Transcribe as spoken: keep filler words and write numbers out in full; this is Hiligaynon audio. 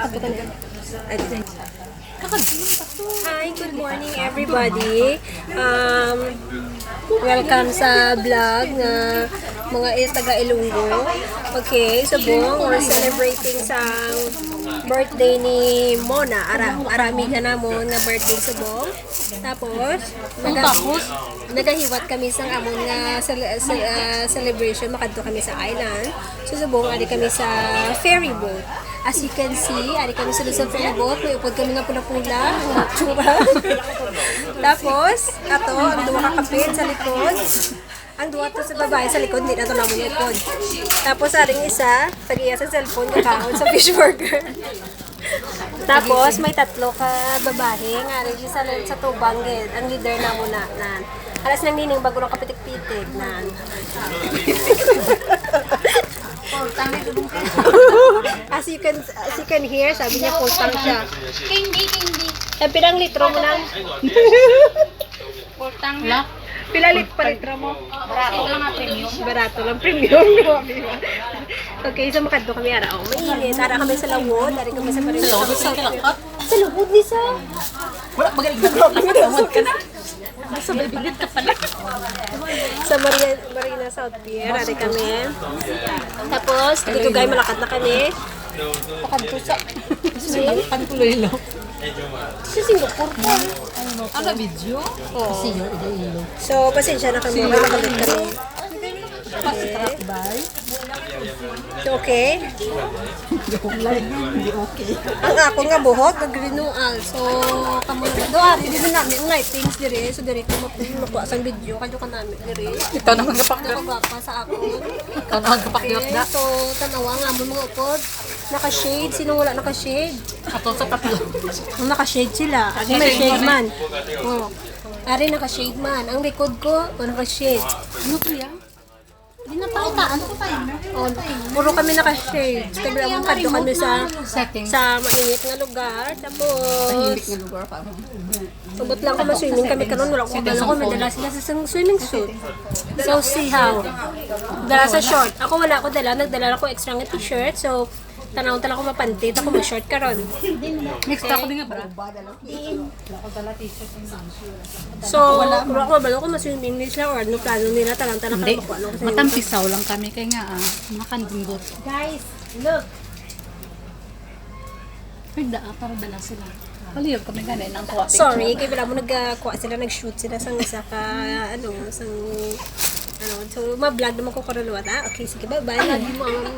Hi, good morning, everybody. Um, welcome sa vlog nga mga il-, taga Ilonggo. Okay, subong, we're celebrating sa birthday ni Mona. Ara, ara amiga namon nga birthday subong. Tapos, naga-, nagahiwat kami sa amon nga cele-, ce-, ah, celebration. Makadto kami sa island. So, subong, ari kami sa ferry boat. As you can see, ari kami sulod sa ferry boat. May upod kami nga pula-pula. Ang tsura. Tapos, ato, ang duha ka kapit sa likod. Ang duha to sa babae sa likod, hindi na to namon upod. Tapos, aring isa, tag-iya sa cellphone, kakaon sa fish burger. Tapos, may tatlo ka babae nga ari sa, sa tubang, eh. Ang leader namon na, nan. Alas nang nining bago lang kapitik-pitik, nan. As you can, as you can hear, sabi niya, pultang siya. Candy, candy. Eh, pirang litro mo na? Pultang na. Pila lit pa litro mo? Barato lang ang premium. Barato lang premium. Okay, so makadto kami ara. Oh, mainit. Ara kami sa lawod. Ari kami sa Marina South Pier. Sa lawod ni sa. Wala, magaling na. Wala, ka na. Basta may bilit ka pala. Sa Maria-, Marina South Pier, ari kami. Tapos, dito guys, malakad na kami. Pakadto sa Singapore. Sa Singapore pa. Ano, video? Oo. Kasi yun, ilo-ilo. So, pasensya na kami. Malakad kami. Pasitrap, bay. Okay. Joke lang, hindi okay. Ang ako nga buhok, nag-renewal. So, kamo na ba? Do, ari, di na namin ang lightings dire. So, dire ko mapu-, makuha sang video. Kadyo ka namin dire. Ikaw naman kapak-, Ano ka gwapa sa ako? Ikaw naman kapak-, Okay, da. So, tanawa nga mo mga upod. Naka-shade. Sino wala naka-shade? Ato sa tatlo. Ang naka-shade sila. Ang may shade man. Oh. Ari, naka-shade man. Ang likod ko, wala naka-shade. Ano to yan? Di na tayo ta-, ano ko tayo? Oh, puro kami naka-shades. Kaya lang kadto kami sa, Setting. Sa mainit nga lugar. Tahimik Tapos, nga lugar pa. Ubot lang ko ma-swimming kami karon, wala ko kabalo ko, may dala sila sa isang swimming suit. So, see how. Dala sa short. Ako wala ko dala, nagdala lang ko extra nga t-shirt. So, tanaw tala ko mapantit, ako mag-short karon. Mixed ako din nga, bra. So, wala ko kabalo ko ma-swimming nila or ano plano nila, tarantana ka Hindi. Makuha lang ko sa Matampisaw lang kami kay nga, ah, makandunggot. Guys, look. Nagdaa para dala sila. Palihog kami gani nang kuha picture. Sorry, kay wala mo nagkuha sila, nag-shoot sila sang isa ka, ano, sang, ano, so, ma-vlog naman ko karon, wala. Okay, sige, bye-bye. Love you, mama.